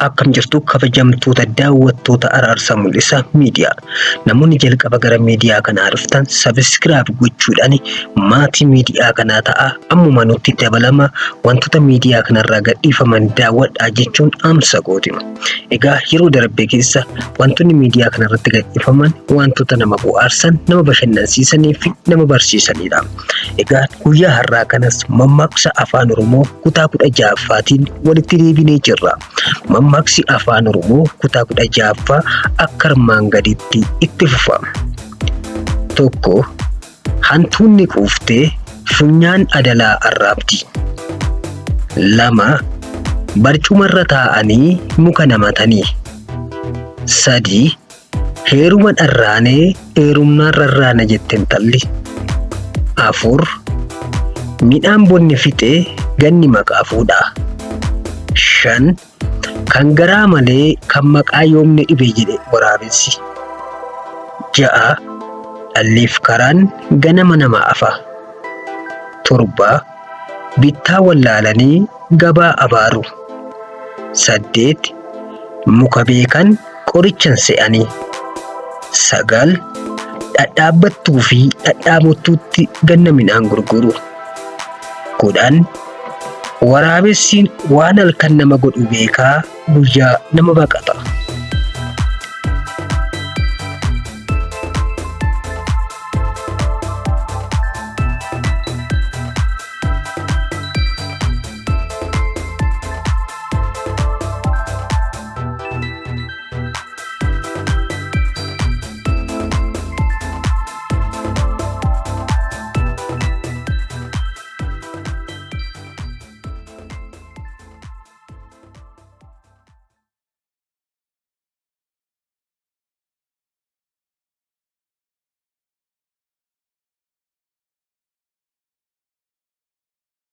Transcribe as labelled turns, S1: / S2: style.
S1: Akkam jirtu kabajamtoota daawwattoota Araarsaa Mul'isaa Miidiyaa. Namoonni jalqaba gara miidiyaa kanaa dhuftan sabiskiraayib gochuudhaan maatii miidiyaa kanaa ta'a. Ammuma nutti dabalama wantoota miidiyaa kanarraa gadhiifaman daawwadhaa jechuun dhaamsa kooti. Egaa yeroo darbe keessa wantoonni miidiyaa kanarratti gadhiifaman wantoota nama bohaarsan, nama bashannansiisanii fi nama barsiisanidha. Egaa guyyaa har'aa kanas mammaaksa afaan Oromoo kutaa 16ffaatiin walitti deebinee jirra. Mammaaksi afaan Oromoo kutaa 16ffaa akka armaan gadiitti itti fufa. 1, Hantuunni quuftee funyaan adalaa arraabdi. 2, Barcumarra taa'anii muka namatanii. 3, Heeruma dharraanee heerumnaan rarraana jette intalli. 4, Midhaan bonni fixe ganni maqaa fuudha. 5, Kan garaa malee kan maqaa yoomni dhibe jedhe waraabessi. 6, Dhalliif karaan ganama nama afa. 7, Bittaa wallaalanii gabaa abaaru. 8, Muka beekan qorichan se'anii. 9, Dhadhaabbattuu fi dhadhaabottuutti ganna midhaan gurguru. 10, Waraabessi waan halkan nama godhu beekaa guyyaa nama baqata.